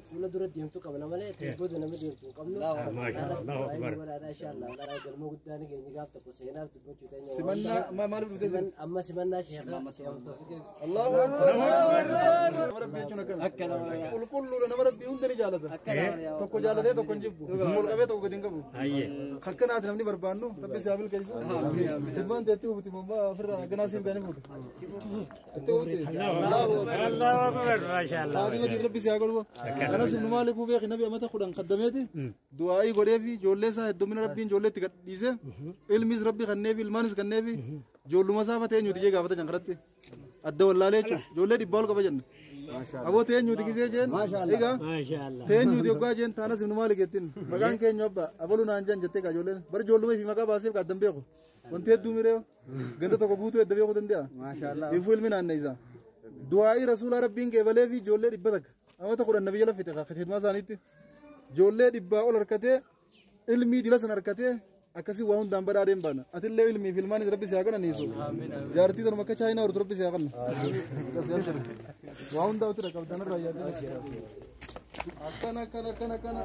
Fuula dura deemtu qabna malee ta'e booda nama deemtu hin qabnu. Allahu Akbar. Inshallah karaa galma guddaa ni keenya gaaf tokko seenaaf dubbachuu teenya. Simannaa maaliif dhufte? Amma simannaa sheekha sheekha. Allahu Akbar. Nama Rabbii jechuun akkana. Qulqulluudha, nama Rabbii hunda ni jaalata. Tokko jaalatee tokko hin jibbu. Ol qabee tokko gadi hin qabu. Akkanaati namni barbaannu Rabbi si haa milkeessu. Ilmaan teetti buuti mommaa ofirraa ganaa siin gani buuti. Itti buuti. Allahu Akbar. Allahu Akbar. Maashaallah. Faatimatiin Rabbi si haa godhu. Anas ibnu Maalik beeki nabi amata 10 kaddameeti. Du'aa'ii godheefi ijoollee isaa heddummina Rabbiin ijoollee itti gadhiise. Ilmis Rabbi kanneefi ilmaanis kanneefi ijoolluma isaa fatee eenyuti jee gaafata jankaratti. Adda wallaalee jechuudha. Ijoollee 100 ol qaba jenna. Aboo teenyuti gisee jeen. Egaa Maashaallah. teenyuti yoggaa jeen taanas ibnu Maalik jettiin. Maqaan keenyu abbaa abaluu naan jeen jettee gaa ijoolleen. Bara ijoolluma fi maqaa baaseef addan beeku. Wanti hedduu miree ganda tokko guutuu edda beekuu danda'a. Ifuu ilmi naanna isaa. Du'aa'ii rasuulaa Rabbiin qeebalee fi ijoollee 100. Amata 10 nabiyya lafite khidmaa isaaniitti. Ijoollee 100 ol harkatee ilmii dila san harkatee akkasii waa hundaan badhaadheen baana. Atillee ilmii fi ilmaanis Rabbi si haa qananiisu. Jaartii tanuma akka Chaayinaa hortu Rabbi si haa qanna. Akkasii abshir. Waa hundaa uti qabdan irraa yaaddan. Akkana akkana akkana akkana.